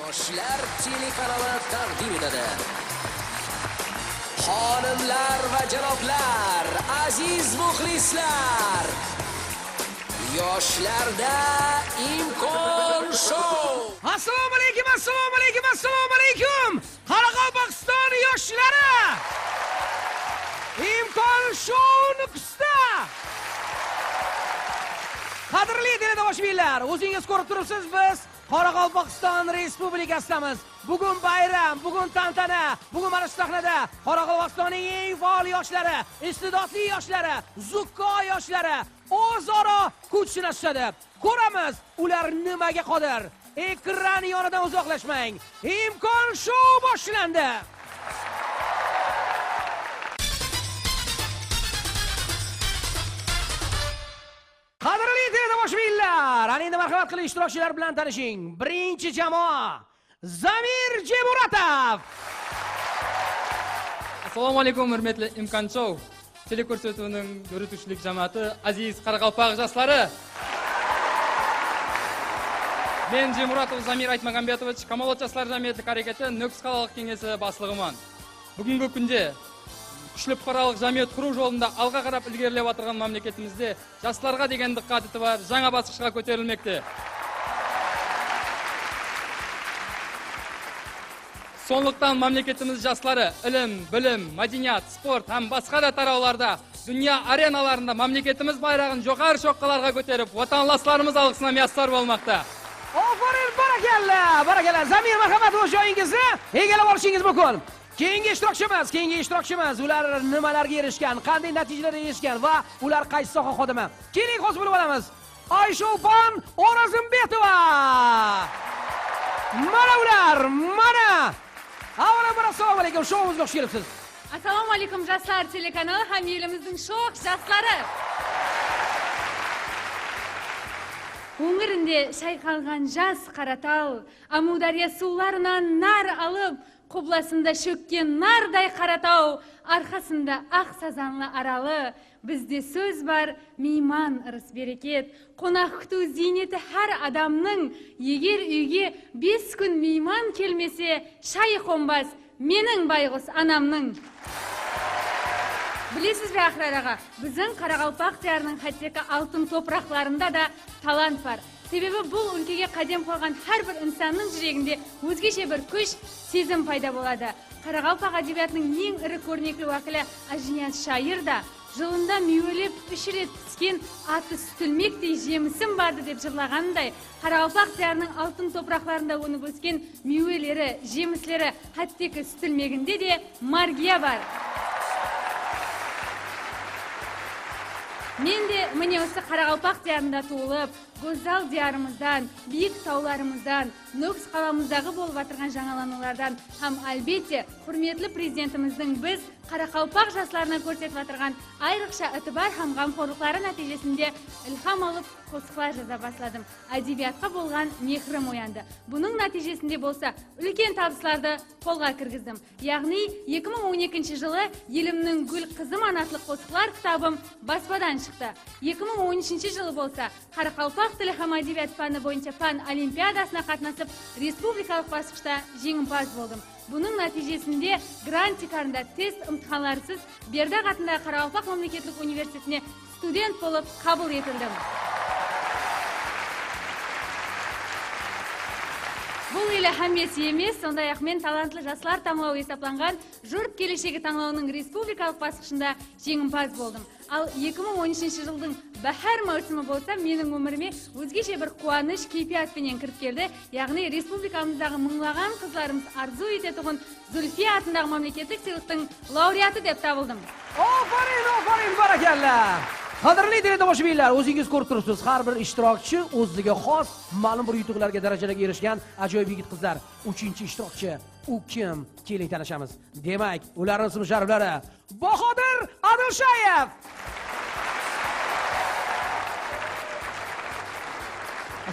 Yoshlar telekanali taqdim etadi. Xonimlar va janoblar, aziz muxlislar, Yoshlarda imkon shou. Assalomu alaykum, assalomu alaykum, assalomu alaykum. Qoraqalpog'iston yoshlari. Imkon shou Nukusda. Qadrli teletomoshabinlar, o'zingiz ko'rib turibsiz, biz Qoraqalpog'iston Respublikasidamiz. Bugun bayram, bugun tantana, bugun mana shu sahnada Qoraqalpog'istonning eng faol yoshlari, iste'dodli yoshlari, zukko yoshlari o'zaro kuch sinashadi. Ko'ramiz, ular nimaga qodir. Ekran yonidan uzoqlashmang. Imkon shou boshlandi. Qadrli teletomoshabinlar, ana endi marhamat qilib ishtirokchilar bilan tanishing. Birinchi jamoa Zamir Jemuratov. Assalomu alaykum, hurmatli Imkon Show teleko'rsatuvining döredijilik jamoati, aziz qoraqalpoq yoshlari. Men Jemuratov Zamir Aytmagambetovich, Kamolot yoshlar jamiyatlik harakati Nukus qalaliq kengesi boshlig'iman. Bugungi kunda kuchli fuqarolik jamiyat quruv yo'lida alg'a qarab ilgarilab o'tirgan mamlakatimizda yoshlarga degan diqqat e'tibor yangi bosqichga ko'tarilmoqda. Sonliqdan mamlakatimiz yoshlari ilm, bilim, madaniyat, sport ham boshqa da tarovlarda dunyo arenalarida mamlakatimiz bayrog'ini yuqori cho'qqilarga ko'tarib, vatandoshlarimiz alqishiga muyassar bo'lmoqda. Ofarin, barakalla, barakalla. Zamir, marhamat, o'z joyingizni egallab olishingiz mumkin. Keyingi ishtirokchimiz, ular nimalarga erishgan, qanday natijalarga erishgan va ular qaysi soha xodimi? Keling, hozir bilib olamiz. Aysholpan O'rozimbetova. Mana ular, mana. Avvalambor assalomu alaykum, shoumizga xush kelibsiz. Assalomu alaykum, Yoshlar telekanali ham elimizning sho'x yoshlari. Өңірінде шайқалған жас Қаратал, Амудария суларынан нар алып, құбласында шөккен нардай Қаратау, арқасында ақ сазанлы аралы. Бізде сөз бар, мейман ырыс берекет, қонақ күту зейнеті әр адамның. Егер үйге 5 күн мейман келмесе, шай қонбас менің байғұс анамның. Білесіз бе, Ахрар аға, біздің Қарақалпақ диярының хаттегі алтын топырақларында да талант бар. Себебі бұл өлкеге қадем қойған әрбір инсанның жүрегінде өзгеше бір күш, сезім пайда болады. Қарақалпақ әдебиетінің ең ірі көрнеклі уәкілі Ажинияз шайыр да жылында меуелеп 3 рет піскен аты сүтілмектей жемісім барды деп жырлағандай, Қарақалпақ диярының алтын топырақларында өніп өскен меуелері, жеміслері, хаттегі сүтілмегінде де маргия бар. Мен де міне осы Қарақалпақ диярында туылып, go'zal диярымыздан, биік тауларымыздан, Нүкіс қаламыздағы болып отырған жаңаланулардан һәм әлбетте құрметлі президентіміздің біз Қарақалпақ жастарына көрсетіп отырған айрықша ітібар һәм қамқорлықтары нәтижесінде илхам алып қосықлар жаза бастадым. Әдебиятқа болған мехрім оянды. Бұның нәтижесінде болса үлкен табыстарды қолға кіргіздім. Яғни 2012 жылы елімнің гүл қызым атты қосықлар кітабым баспадан шықты. 2013 жылы болса Қарақалпақ тілі һәм әдебият пәні бойынша пән олимпиадасына қатынасып, республикалық басқышта жеңімпаз болдым. Бұның нәтижесінде грант тикарында тест имтиханларысыз Бердақ атындағы Қарақалпақ мемлекеттік университетіне студент болып қабыл етілдім. Бұл елі әммесі емес, сондай-ақ мен талантлы жастар таңлауы есапланған жұрт келешегі таңлауының республикалық басқышында жеңімпаз болдым. Ал 2013 жылдың бәһар маусымы болса, менің өміріме өзгеше бір қуаныш кейпиятпенен кіріп келді. Яғни республикамыздағы мыңлаған қызларымыз арзу ететұғын Зүлфия атындағы мемлекеттік сыйлықтың лауреаты деп табылдым. Офарин, офарин, баракалла! Qadrli teletomoshabinlar, o'zingiz ko'rib turibsiz, har bir ishtirokchi o'ziga xos ma'lum bir yutuqlarga, darajalarga erishgan ajoyib yigit qizlar. 3-ishtirokchi u kim? Keling tanishamiz. Demak, ularning ismi shariflari Bahodir Adilshayev.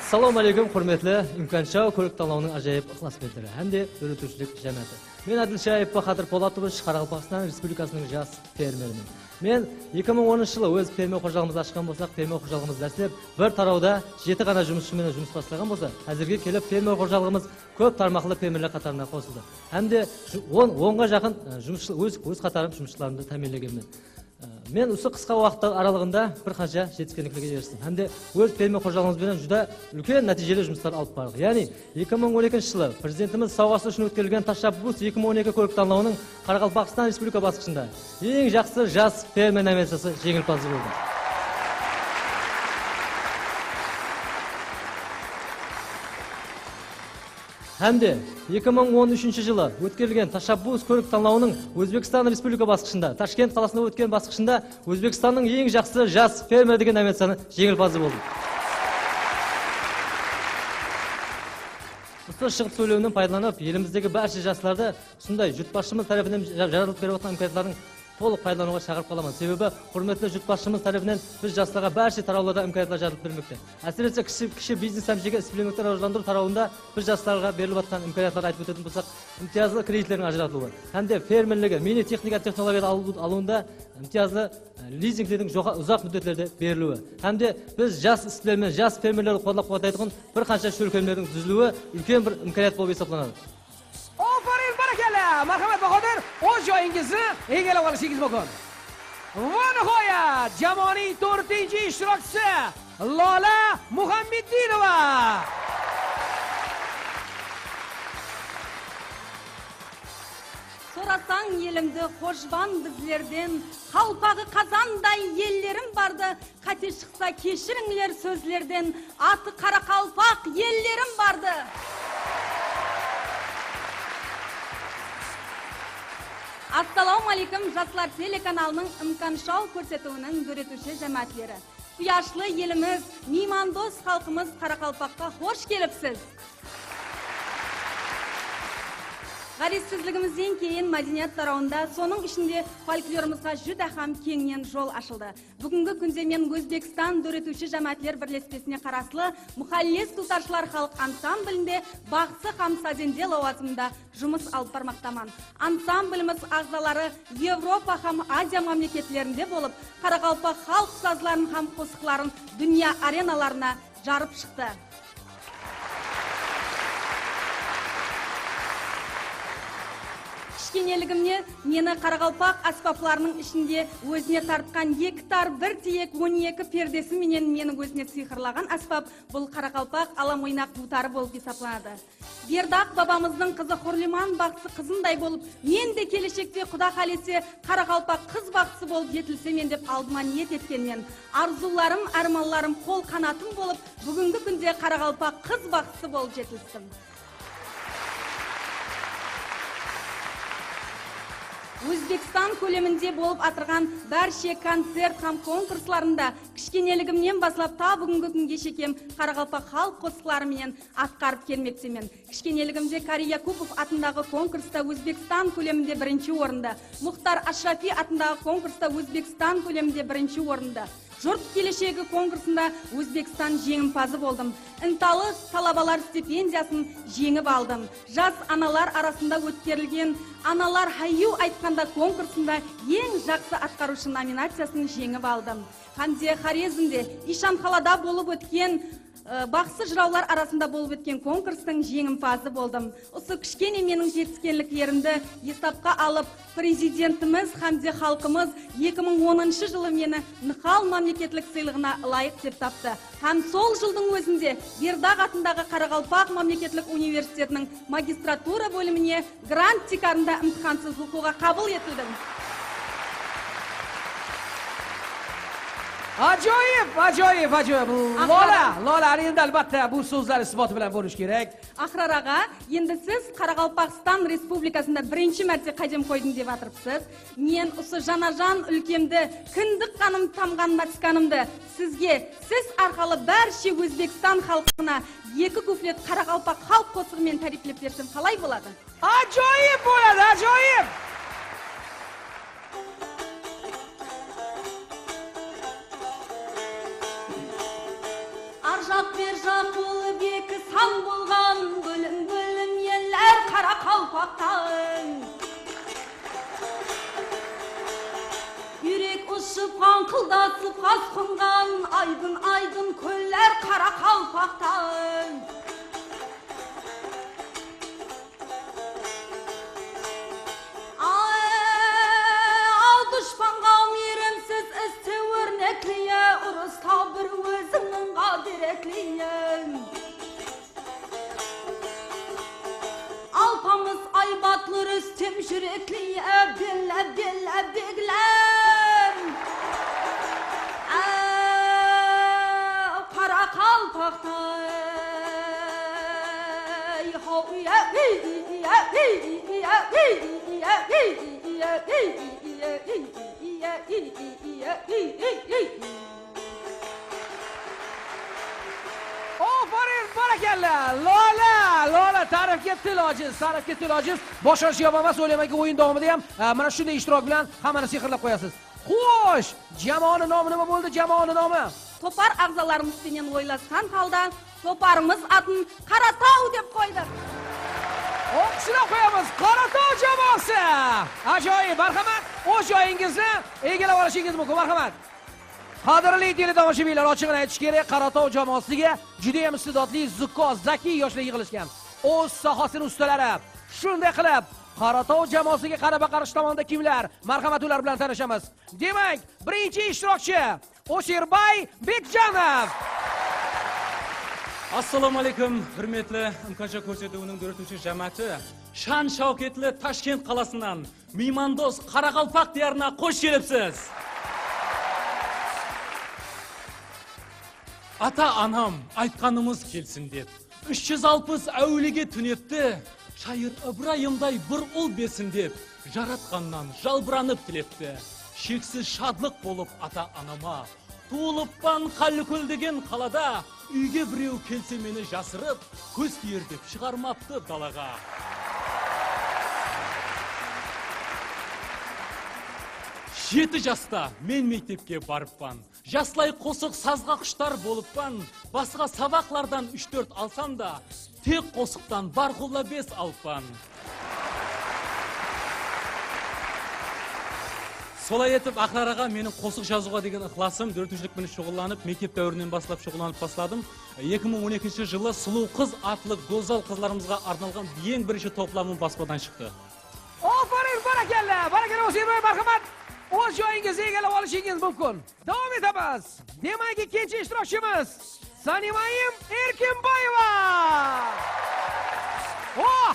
Assalomu alaykum hurmatli Imkon Show ko'rik tanlovining ajoyib ixlosmendlari hamda döretiwshilik jamiyati. Men Adilshayev Bahodir Po'latovich, Qoraqalpog'iston Respublikasining yosh fermeriman. Men 2010 жылы өз фермер қожалығымызды ашқан болсақ, фермер қожалығымыз дәстеп бір тарауда 7 ғана жұмысшымен жұмыс бастаған болса, әзірге келіп фермер қожалығымыз көп тармақлы фермерлер қатарына қосылды. Һәм де 10-ға жақын жұмысшы өз қатарым жұмысшыларымды тәмінлегенмін. Мен осы қысқа уақыт аралығында бір қанша жетістіктерге ерістім. Һәм де өз фермер қожалығымызбен жүдә үлкен нәтижелі жұмыстар алып бардық. Яғни 2012 жылы президентіміз сауғасы үшін өткізілген Tashabbus 2012 көрік танлауының Қарақалпақстан Республика басқышында ең жақсы жас фермер номинациясы жеңімпазы болды. Һәм де 2013 жылы өткізілген Tashabbus көрік танлауының Өзбекстан Республика басқышында, Ташкент қаласында өткен басқышында Өзбекстанның ең жақсы жас фермер деген номинацияны жеңімпазы болды. Осы шығып сөйлеуімнен пайдаланып, еліміздегі барша жастарды осындай жұртбасшымыз тарапынан жаратылып беріп отырған имканиятların толық пайдалануға шақырып қаламын. Себебі құрметті жұртбасшымыз тарапынан біз жастарға барша тарауларда имканиятlar жаратылып бермекте. Әсіресе кіші бизнес һәм жеке isbilermenlikni rivojlantirish tarawında biz жастарға беріліп жатқан имканиятларды айтып өтетін болсақ, имтиязлы кредиттердің ажыратылуы, һәм де фермерлігі, мини техника технологияларды алуында имтиязлы лизингтердің ұзақ мүддетлерде берілуі, һәм де біз жас isbilermen, жас фермерлерді qo'llab-quvvatlaydigan bir qancha shөлкемлердің түзілуі үлкен бір имканият болып есептелінеді. Ofarin, barakalla. Marhamat Bahodir, o'z joyingizni egallab olishingiz mumkin. Va nihoyat jamoaning 4-ishtirokchisi Lola Muhammeddinova. Сорасаң елімді қожбан біздерден, қалпағы қазандай еллерім барды, қате шықса кешіріңлер сөзлерден, аты қара қалпақ еллерім барды. Ассалауму алейкум, Жастар телеканалының Имкон Шоу көрсетуінің döretуші жамаатлері. Құяшлы еліміз, меймандос халқымыз Қарақалпаққа хош келіпсіз. Ғаресіздігімізден кейін мәдениет тарауында, соның ішінде фольклорымызға жүдә һәм кеңінен жол ашылды. Бүгінгі күнде мен Өзбекстан döretуші жамаатлер бірлеспесіне қараслы Мұхаллес Тутаршылар халық ансамблінде бақсы һәм сазенде лауазымында жұмыс алып бармақтаман. Ансамбліміз ағзалары Европа һәм Азия мемлекеттерінде болып, қарақалпақ халық сазларын һәм қосықларын дүние ареналарына жарып шықты. Кішкенелігімне мені қарақалпақ аспапларының ішінде өзіне тартқан екі тар, бір тиек, 12 пердесі менен мені өзіне сиқырлаған аспап бұл қарақалпақ аламойнақ дутары болып есептелінеді. Бердақ бабамыздың қызы Хурлиман бақсы қызындай болып, мен де келешекте құда қалесе қарақалпақ қыз бақсы болып жетілсем деп алдыма ниет еткенмен, арзуларым, арманларым қол қанатым болып, бүгінгі күнде қарақалпақ қыз бақсы болып жетілістім. Өзбекстан көлемінде болып атырған барше концерт һәм конкурсларында кішкенелігімнен бастап та бүгінгі күнге шекем қарақалпақ халық қосықлары менен атқарып келмектемен. Кішкенелігімде Кари Якупов атындағы конкурста Өзбекстан көлемінде бірінші орында, Мұхтар Ашрафи атындағы конкурста Өзбекстан көлемінде бірінші орында, Жұрт келешегі конкурсында Өзбекстан жеңімпазы болдым. Ынталы талабалар стипендиясын жеңіп алдым. Жас аналар арасында өткерілген Аналар хайю айтқанда конкурсында ең жақсы атқарушы номинациясын жеңіп алдым. Хамде Хорезмде, Ишанхалада болып өткен бақсы жыраулар арасында болып өткен конкурстың жеңімпазы болдым. Осы кішкене менің жетіскенліктерімді есапқа алып, президентіміз хамде халқымыз 2010 жылы мені Нықал мемлекеттік сыйлығына лайық деп тапты. Һәм сол жылдың өзінде Бердақ атындағы Қарақалпақ мемлекеттік университетінің магистратура бөліміне грант тикарында імтихансыз оқуға қабыл етілдім. Ajoyib, ajoyib, ajoyib. Lola, Lola, endi albatta bu so'zlar isboti bilan bo'lish kerak. Ahror ağa, endi siz Qaraqalpaqstan Respublikasында birinchi marta qadam qo'ydim deb atiribsiz. Men usı janajan ülkemdi, kindik qanim tamgan maskanimdi sizge, siz arqalı barcha O'zbekiston xalqına 2 kuflet qaraqalpaq xalq qo'shig'i ta'riflab bersam qalay bo'ladi? Ajoyib bo'ladi, ajoyib. Arjaq бер жақ болып Qaraqalpaqtan. Yürek ushib qanqildasib g'az qongan aydın aydın ko'llar Qaraqalpaqtan. Al dushmanga mehrimsiz isti o'rnakliye, urushda bir o'zingning qadrekliye. Alpamız aybatlı Rüstem yürekliye, bella bella begler. Qaraqalpaqta Ofarin, barakalla. Lola, Lola ta'rifga til ojiz, ta'rifga til ojiz. Bosh emas, o'ylaymanki o'yin davomida ham mana shunday ishtirok bilan hammani sehrlab qo'yasiz. Xo'sh, jamoaning nomi nima bo'ldi? Jamoaning nomi? Topar a'zolarimiz bilan o'ylashgan holda toparimiz atini Qoratov deb qo'ydik. Olqishlab qo'yamiz Qoratov jamoasi. Ajoyib, marhamat. O'z joyingizni egallab olishingiz mumkin, marhamat. Qadrli teletomoshabinlar, ochig'ini aytish kerak, Qoratov jamoasiga juda ham iste'dodli, zukko, zakiy yoshlar yig'ilishgan. O'z sohasining ustalari. Shunday qilib, Qoratov jamoasiga qarama-qarshi tomonda kimlar? Marhamat, ular bilan tanishamiz. Demak, birinchi ishtirokchi O'shirbay Bekjanov. Assalomu alaykum, hurmatli Imkon Show ko'rsatuvining dörtuvchi jamoati. Shan shavkatli Toshkent qalasidan mehmondo'st Qoraqalpoq diyoriga xush kelibsiz. Ata anam aytqanimiz kelsin deb 360 әулиеге түнепті, шайыр Ыбырайымдай бір ұл берсін деп жаратқаннан жалбыранып тілепті. Шексіз шадлық болып ата анама туылыппан Қаллыкөл деген қалада, үйге біреу келсе мені жасырып, көз тиер деп шығармапты далаға. 7 жаста мен мектепке барыппан. Жаслай қосық сазға құштар болыппан. Басқа сабақлардан 3-4 алсам да, тек қосықтан барқұлла 5 алыппан. Солай етіп, ақыр араға менің қосық жазуға деген ықыласым, dörtіншілікпен шұғылданып, мектеп дәуірінен бастап шұғылданып бастадым. 2012 жылы Сұлу қыз атлы гозал қызларымызға арналған ең бірінші топламым баспадан шықты. Ofarin, barakalla, barakalla O'shirbay, marhamat. O'z joyingizni egallab olishingiz mumkin. Davom etamiz. Demak, ikkinchi ishtirokchimiz Sanimayim Erkinboyeva. Oh!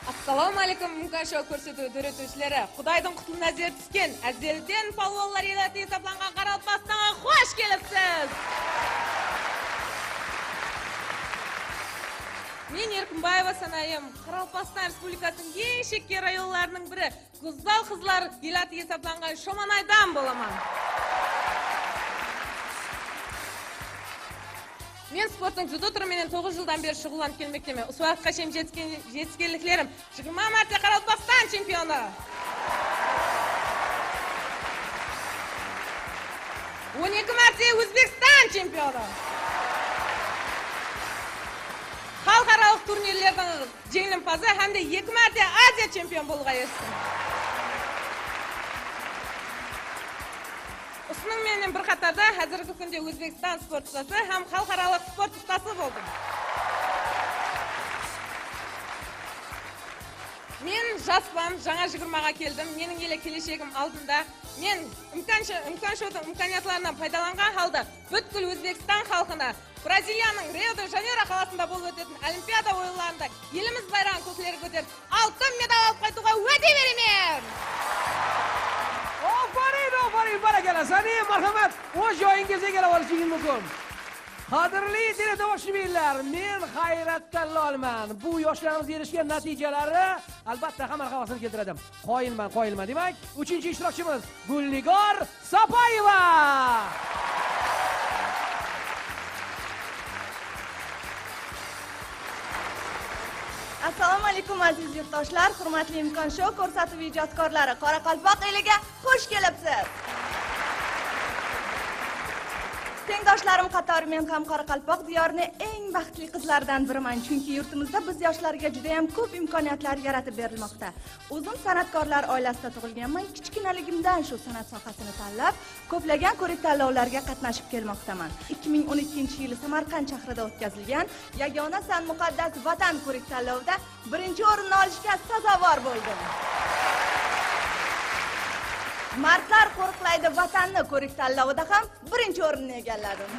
Assalomu alaykum, Imkon Show ko'rsatuvi dörtuvchilari. Xudoydan qutlu nazar tusken, azaldan polvonlar elati hisoblangan Qoraqalpog'istonga xush kelibsiz. Men Erkinboyeva Sanayim, Qoraqalpog'iston Respublikasining eng chekka rayonlarining biri, go'zal qizlar elati hisoblangan Shomanaydan bo'laman. Men sportning dzyudo turi bilan 9 yildan beri shug'ullanib kelmoqdaman. Ushbu vaqtgacha yetganliklarim 20 marta Qoraqalpog'iston chempioni. 12 marta O'zbekiston chempioni. Xalqaro turnirlarning жеңімпазы hamda 2 marta Aziya chempioni bo'lgan erishdim. Usының менен bir qatorda hozirgi kunda O'zbekiston sport ustasi ham xalqaro sport ustasi bo'ldim. Men жаспан, жаңа 20-ға келдім. Менің еле келешегім алдында. Мен Imkon Show'ning imkoniyatlarından пайдаланған halda бүткіл Өзбекстан халқына Бразилияның Рио-де-Жанейро қаласында болып өтетін Олимпиада ойындарында еліміз байрағын көкелері көтеріп, алтын медаль алып қайтуға уәде беремін. Ofarin, ofarin, barakalla. Sani, marhamat, o'z joyingizni egallab olishingiz mumkin. Qadrli teletomoshabinlar, men hayratda lolman. Bu yoshlarimiz erishgan natijalari albatta hamma havasini keltiradi. Qoyilman, qoyilman. Demak, 3-ishtirokchimiz Gulnigor Sapayeva. Assalomu alaykum aziz yurtdoshlar, hurmatli Imkon Show ko'rsatuvi ijodkorlari, Qoraqalpoq eliga xush kelibsiz. Tengdoshlarim qatori men ham Qoraqalpoq diyorining eng baxtli qizlaridan biriman, chunki yurtimizda biz yoshlarga juda ham ko'p imkoniyatlar yaratib berilmoqda. O'zim san'atkorlar oilasida tug'ilganman, kichkinaligimdan shu san'at sohasini tanlab, ko'plagan ko'rik tanlovlarga qatnashib kelmoqdaman. 2012-yili Samarqand shahrida o'tkazilgan Yagona san muqaddas vatan ko'rik tanlovida birinchi o'rinni olishga sazovor bo'ldim. Mardlar qo'riqlaydi vatanni ko'rik tanlovida ham birinchi o'rinni egalladim.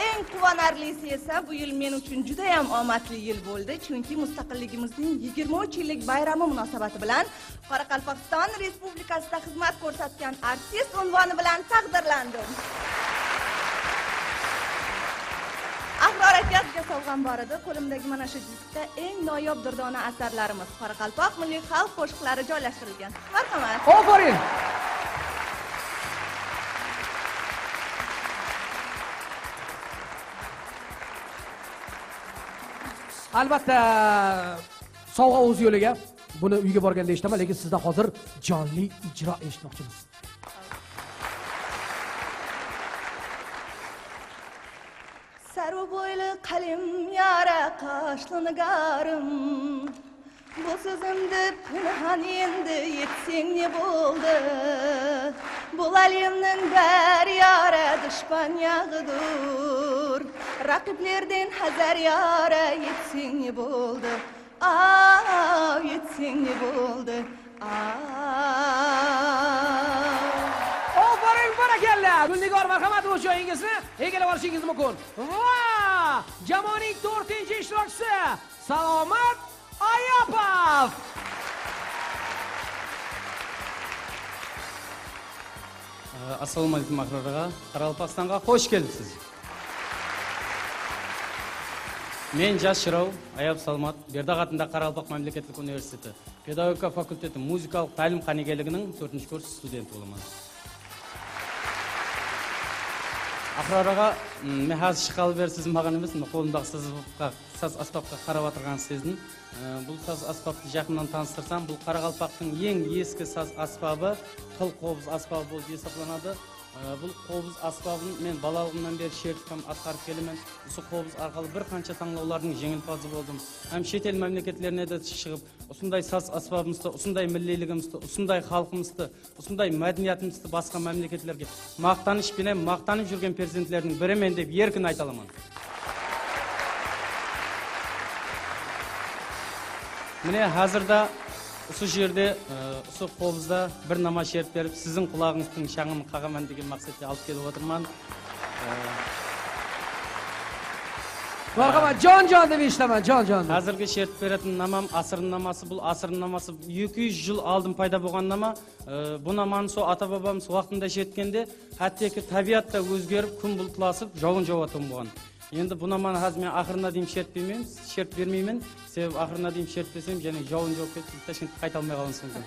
Eng quvonarlisi esa bu yil men uchun juda ham omadli yil bo'ldi, chunki mustaqilligimizning 23 yillik bayrami munosabati bilan Qoraqalpog'iston Respublikasida xizmat ko'rsatgan artist unvoni bilan taqdirlandim. Ahror akaga sovg'am bor edi. Qo'limdagi mana shu diskda eng noyob durdona asarlarimiz, qoraqalpoq milliy xalq qo'shiqlari joylashtirilgan. Marhamat. Ofarin. Albatta sovg'a o'z yo'liga. Buni uyga borganda eshitaman, lekin sizdan hozir jonli ijro eshitmoqchimiz. Sarv bo'yli qalim yara qoshli nigorim, bu so'zimni pinhon endi yetsang ne bo'ldi? Bu alemning bari yara dushman yog'idur, raqiblardan hazar yara yetsang ne bo'ldi? Ah, yetsang ne bo'ldi? Ah. Ofarin, barakalla. Gulnigor, marhamat, o'z joyingizni egallab olishingiz mumkin. Va jamoaning 4-ishtirokchisi Salomat Ayapov. Assalomu alaykum Ahror ağa. Qoraqalpog'istonga xush kelibsiz. Men jas жырау Аяп Салмат, Бердақ атындағы Қарақалпақ мемлекеттік университеті педагогика факультеті музыкалық тәлім қанегелігінің 4-курс студенті боламын. Ahror ağa, men hozir chiqqali beri siz маған емес, мына қолымдағы саз аспапқа қарап отырғанын сездім. Бұл саз аспапты жақыннан таныстырсам, бұл қарақалпақтың ең ескі саз аспабы, қыл қобыз аспабы болып есептелінеді. Бұл қобыз аспабын мен балалығымнан бері шертіп һәм атқарып келемін. Осы қобыз арқылы бір қанша таңлаулардың жеңімпазы болдым. Һәм шетел мемлекеттеріне де шығып, осындай саз аспабымызды, осындай миллилігімізді, осындай халқымызды, осындай мәдениетімізді басқа мемлекеттерге мақтанышпенен мақтанып жүрген перзенттердің бірімен деп еркін айта аламын. Міне қазірде осы жерде, осы қобызда бір нама шертіп беріп, сіздің құлағыңыздың шаңын қағаман деген мақсатта алып келіп отырман. Marhamat, jon-jon deb eshitaman, jon-jon. Қазіргі шертіп беретін намам асырын намасы. Бұл асырын намасы 200 жыл алдын пайда болған нама. Бұл наманы сол ата-бабамыз уақытында шерткенде, хаттеки табият та өзгеріп, күн бұлтыласып, жауын жауатын болған. Енді бұл наманы қазір мен ақырына дейін шертіп бермеймін. Себебі ақырына дейін шертпесем, және жауын жауып кетіп, Ташкентке қайта алмай қалуымыз мүмкін.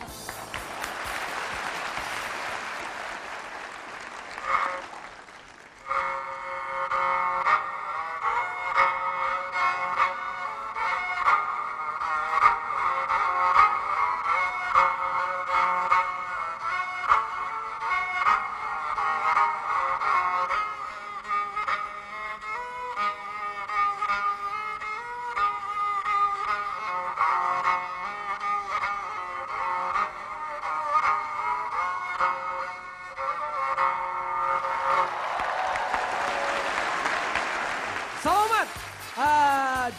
Salomat,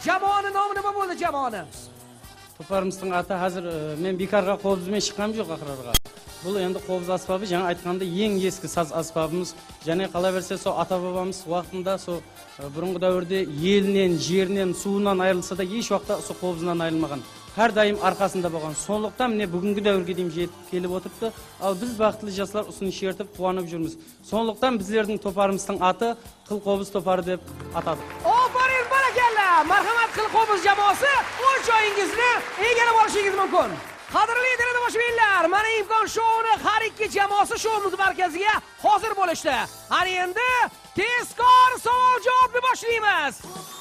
jamoani nomi nima bo'ldi jamoani? Toparımыздың аты қазір мен бекарға қобызбен шыққам жоқ Ahror ağa. Бұл енді қобыз аспабы, жаңа айтқанда ең ескі саз аспабымыз. Және қала берсе сол ата-бабамыз уақытында сол бұрынғы дәуірде елінен, жерінен, суынан айырылса да еш уақытта сол қобызынан айырылмаған. Әрдайым арқасында болған. Сондықтан міне бүгінгі дәуірге дейін жетіп келіп отырыпты. Ал біз бақытлы жастар осыны шертіп қуанып жүрміз. Сондықтан біздердің топарымыздың аты қыл қобыз топары деп атадық. Ofarin, barakalla. Marhamat, qil qo'biz jamoasi o'z joyingizni egallab olishingiz mumkin. Qadrli teletomoshabinlar, mana Imkon shouni har ikki jamoasi shoumiz markaziga hozir bo'lishdi. Ana endi tezkor savol-javob. Boshlaymiz.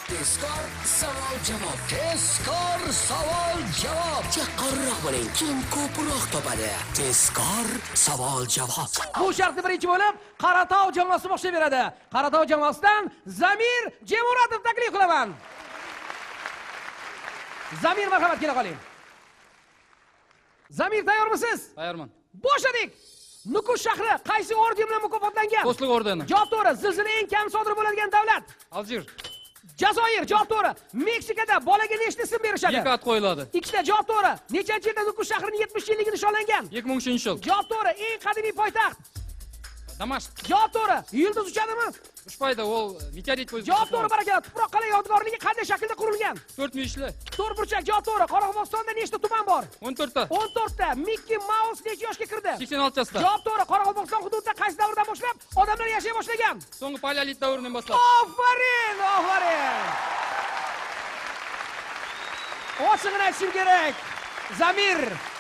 Tezkor savol javob. Tezkor savol javob. Chaqqonroq bo'ling, kim ko'proq topadi? Tezkor savol javob. Bu shartni birinchi bo'lib Qoratog' jamoasi boshlab beradi. Qoratog' jamoasidan Zamir Jemuratov taklif qilaman. Zamir, marhamat, kela qoling. Zamir, tayyormisiz? Tayyorman. Boshladik. Nukus shahri qaysi orden bilan mukofotlangan? Do'stlik ordeni. Javob to'g'ri. Zilzila eng kam sodir bo'ladigan davlat? Aljir. Jazoir. Javob to'g'ri. Meksikada bolaga nechta ism berishadi? 2 at qo'yiladi. 2 ta. Javob to'g'ri. Nechanchi yilda Nukus shahrining 70 yilligi nishonlangan? 2003-yil. Javob to'g'ri. Eng qadimiy poytaxt? Damashq. Javob to'g'ri. Yulduz uchadimi? Uchmaydi, u meteorit poyezdi. Javob to'g'ri, barakalla. Tuproq qal'a yodgorligi qanday shaklda qurilgan? 4 muyushli. 4 burchak. Javob to'g'ri. Qoraqalpog'istonda nechta tuman bor? 14 ta. 14 ta. Mikki Maus necha yoshga kirdi? 86 yoshda. Javob to'g'ri. Qoraqalpog'iston hududida qaysi davrdan boshlab odamlar yashay boshlagan? So'nggi paleolit davridan boshlab. Ofarin, ofarin. Ochig'ini aytishim kerak. Zamir,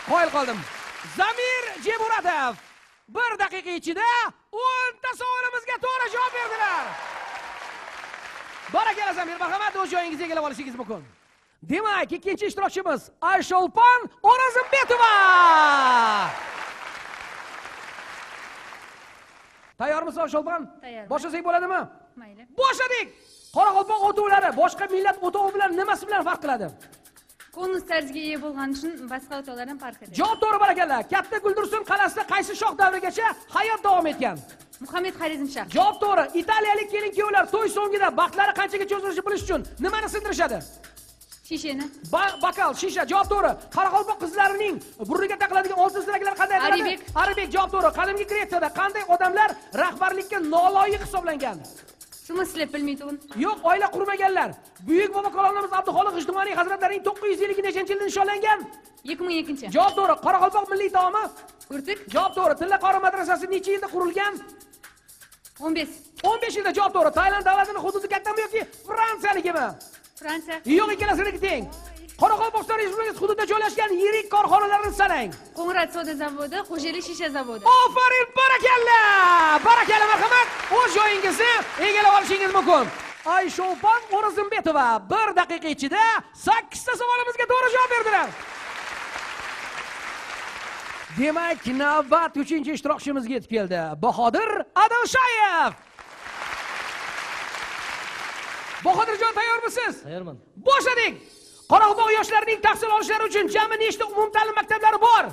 qoyil qoldim. Zamir Jemuratov 1 daqiqa ichida 10 ta savolimizga to'g'ri javob berdilar. Barakalla Zamir, marhamat, o'z joyingizni egallab olishingiz mumkin. Demak, ikkinchi ishtirokchimiz Aysholpan O'rozimbetova. Tayyormisiz Aysholpan? Tayyorman. Boshlasak bo'ladimi? Mayli. Boshladik. Qoraqalpoq o'tovlari boshqa millat o'tovi bilan nimasi bilan farq qiladi? Konus tarziga ega bo'lgani uchun boshqa o'tovlardan farq etadi. Javob to'g'ri, barakalla. Katta Guldursun qal'asida qaysi shoh davrigacha hayot davom etgan? Muhammad Xorazmshoh. Javob to'g'ri. Italiyalik kelin-kuyovlar to'y so'ngida baxtlari qanchaga cho'zilishini bilish uchun nimani sindirishadi? Shishani. Bakal, shisha. Javob to'g'ri. Qoraqalpoq qizlarining burniga taqiladigan oltin ziraklar qanday ataladi? Aribek. Aribek. Javob to'g'ri. Qadimgi Gretsiyada qanday odamlar rahbarlikka noloyiq hisoblangan? Shuni bilmaydi. Yo'q, oila qurmaganlar. Buyuk bobo kalonimiz Abduxoliq G'ijduvoniy hazratlarining 900 yilligi nechanchi yilda nishonlangan? 2002. Javob to'g'ri. Qoraqalpoq milliy taomi? Gurtik. Javob to'g'ri. Tillaqori madrasasi necha yilda qurilgan? 15. 15 yilda. Javob to'g'ri. Tailand davlatining hududi kattami yoki Fransiyanikimi? Fransiya. Yo'q, ikkalasiniki teng. Qoraqalpog'iston Respublikasi hududida joylashgan yirik korxonalarni sanang. Qo'ng'irot soda zavodi, Xo'jeli shisha zavodi. Ofarin, barakalla! Barakalla, marhamat. O'z joyingizni egallab olishingiz mumkin. Aysholpan O'rozimbetova 1 daqiqa ichida 8 ta savolimizga to'g'ri javob berdilar. Demak, navbat 3-ishtirokchimizga yetib keldi. Bahodir Adilshayev. Bahodirjon, tayyormisiz? Tayyorman. Boshladik. Qoraqalpoq yoshlarining tahsil olishlari uchun jami nechta umumta'lim maktablari bor?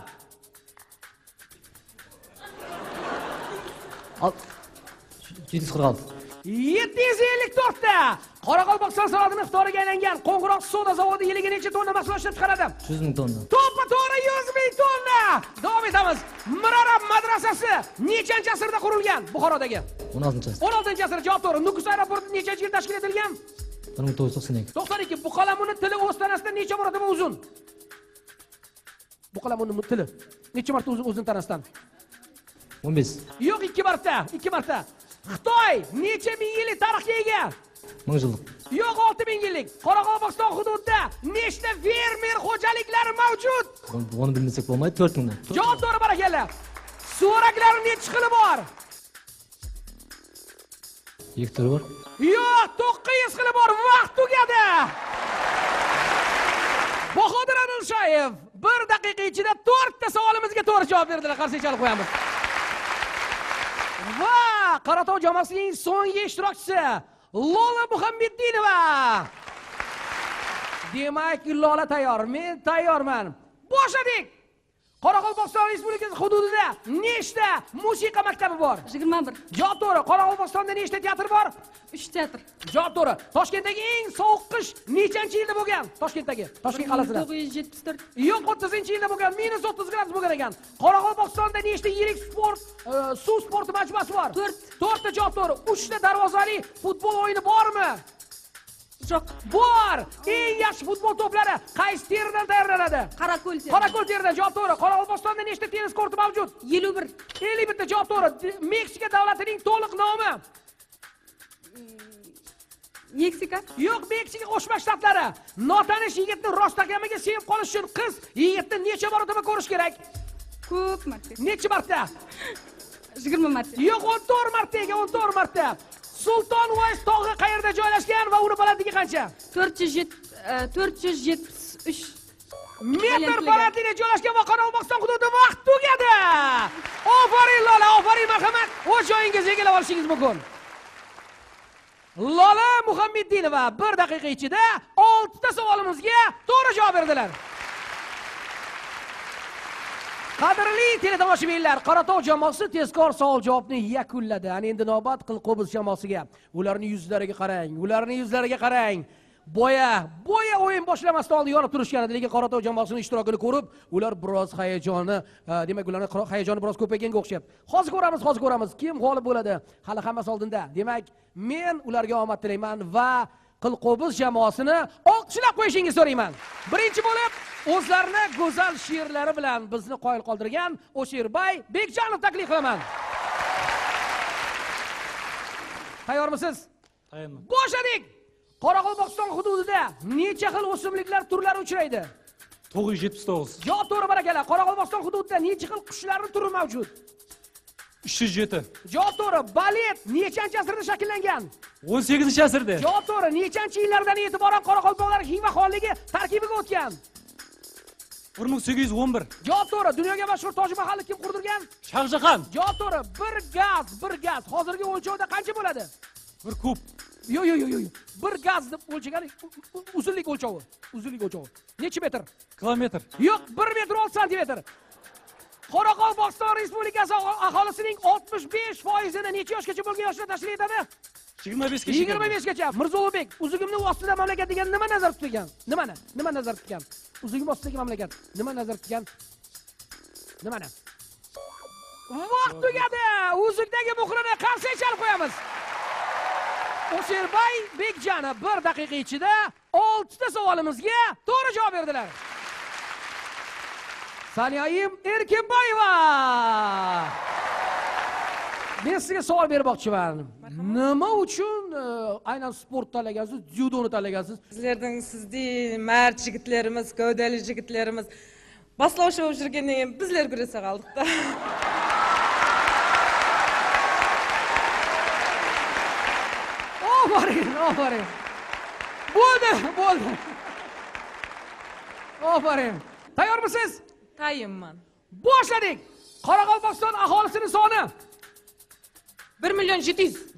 746. 754 ta. Qoraqalpog'iston sanoatining iftoriga aylangan Qo'ng'iroq soda zavodi yiliga necha tonna mahsulot ishlab chiqaradi? 100 ming tonna. To'ppa-to'g'ri 100 ming tonna. Davom etamiz. Mirarab madrasasi nechanchi asrda qurilgan Buxorodagi? 16-asr. 16-asr. Javob to'g'ri. Nukus aeroporti nechanchi yilda tashkil etilgan? 1992. 92. Buqalamunning tili o'z tanasidan necha marotaba uzun? Buqalamunning tili necha marta uzun o'zining tanasidan? 15. Yo'q, 2 marta, 2 marta. Xitoy necha ming yillik tarixga ega? 1000 yillik. Yo'q, 6000 yillik. Qoraqalpog'iston hududida nechta fermer xo'jaliklari mavjud? Buni bilmasak bo'lmaydi, 4000 dan. Javob to'g'ri, barakalla. Suvaraklarning necha xili bor? 2 turi bor. Yo'q, 900 xili bor. Vaqt tugadi. Bahodir Adilshayev 1 daqiqa ichida 4 ta savolimizga to'g'ri javob berdilar. Qarsak chalib qo'yamiz. Va Qoratog' jamoasining so'nggi ishtirokchisi Lola Muhammeddinova. Demak, Lola tayyor, men tayyorman. Boshladik. Qoraqalpog'iston Respublikasi hududida nechta musiqa maktabi bor? 21. Javob to'g'ri. Qoraqalpog'istonda nechta teatr bor? 3 teatr. Javob to'g'ri. Toshkentdagi eng sovuq qish nechanchi yilda bo'lgan? Toshkentdagi, Toshkent qal'asida. 1974. Yo'q, 30-yilda bo'lgan, -30 gradus bo'lgan ekan. Qoraqalpog'istonda nechta yirik sport, suv sporti majmuasi bor? 4. 4 ta. Javob to'g'ri. 3 ta darvozali futbol o'yini bormi? Yo'q. Bor. Eng yaxshi futbol to'plari qaysi teridan tayyorlanadi? Qorako'l teri. Qorako'l teridan. Javob to'g'ri. Qoraqalpog'istonda nechta tennis korti mavjud? 51. 51 ta. Javob to'g'ri. Meksika davlatining to'liq nomi? Meksika. Yo'q, Meksika Qo'shma Shtatlari. Notanish yigitni rostakamiga sevib qolish uchun qiz yigitni necha marotaba ko'rish kerak? Ko'p marta. Necha marta? 20 marta. Yo'q, 14 marta ekan, 14 marta. Sulton Uvays tog'i qayerda joylashgan? uni balandligi qancha? 473 metr balandlikda joylashgan va Qoraqalpog'iston hududi. Vaqt tugadi. Ofarin Lola, ofarin, marhamat. O'z joyingizni egallab olishingiz mumkin. Lola Muhammeddinova 1 daqiqa ichida 6 ta savolimizga to'g'ri javob berdilar. Qadrli teletomoshabinlar, Qoratog' jamoasi tezkor savol-javobni yakunladi. Ana endi navbat Qilqo'biz jamoasiga. Ularning yuzlariga qarang, ularning yuzlariga qarang. Boya o'yin boshlamasdan oldin yonib turishgan edi, lekin Qoratog' jamoasining ishtirokini ko'rib, ular biroz hayajoni, demak ularning hayajoni biroz ko'payganga o'xshayapti. Hozir ko'ramiz, hozir ko'ramiz kim g'olib bo'ladi. Hali hammasi oldinda. Demak, men ularga omad tilayman va Qilqo'biz jamoasini olqishlab qo'yishingizni so'rayman. Birinchi bo'lib o'zlarini go'zal she'rlari bilan bizni qoyil qoldirgan O'shirbay Bekjanov taklif qilaman. Tayyormisiz? Tayyorman. Boshladik. Qoraqalpog'iston hududida necha xil o'simliklar turlari uchraydi? 979. Javob to'g'ri, barakalla. Qoraqalpog'iston hududida necha xil qushlarning turi mavjud? 307. Javob to'g'ri. Balet nechanchi asrda shakllangan? 18-asrda. Javob to'g'ri. Nechanchi yillardan e'tiboran qoraqalpoqlar Xiva xonligi tarkibiga o'tgan? 1811. Javob to'g'ri. Dunyoga mashhur Toj Mahalni kim qurdirgan? Shohjahon. Javob to'g'ri. Bir gaz hozirgi o'lchovda qancha bo'ladi? 1 kub. Yo'q, yo'q, yo'q, yo'q. 1 gaz deb o'lchagan uzunlik o'lchovi. Uzunlik o'lchovi. Necha metr? Kilometr. Yo'q, 1 metr 6 santimetr. Qoraqalpog'iston Respublikasi aholisining 65%ini necha yoshgacha bo'lgan yoshlar tashkil etadi? 25 gacha. 25 gacha. Mirzo Ulug'bek uzugimning ostida mamlakat degan nima nazarda tutgan? Nimani? Nima nazarda tutgan? Uzugim ostidagi mamlakat nima nazarda tutgan? Nimani? Vaqt tugadi. Uzukdagi muhrini qarsak chalib qo'yamiz. O'shirbay Bekjanov 1 daqiqa ichida 6 ta savolimizga to'g'ri javob berdilar. Saniyaim Erkinboyeva. Men sizga savol bermoqchiman. Nima uchun aynan sport tanlagansiz, dzyudoni tanlagansiz? Bizlerдің сіздей мәрт жігіттеріміз, кәуделі жігіттеріміз баслаушы болып жүргеннен кейін bizler күресе қалдық та. Ofarin, ofarin. Bo'ldi, bo'ldi. Ofarin. Tayyormisiz? Tayinman. Boshladik. Qoraqalpog'iston aholisining soni 1.7 million.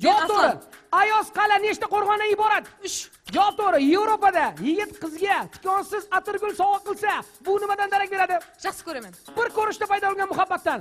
Javob to'g'ri. Ayoz qal'a nechta qo'rg'ondan iborat? 3. Javob to'g'ri. Yevropada yigit qizga tikonsiz atirgul sovg'a qilsa, bu nimadan darak beradi? Yaxshi ko'raman. Bir ko'rishda paydo bo'lgan muhabbatdan.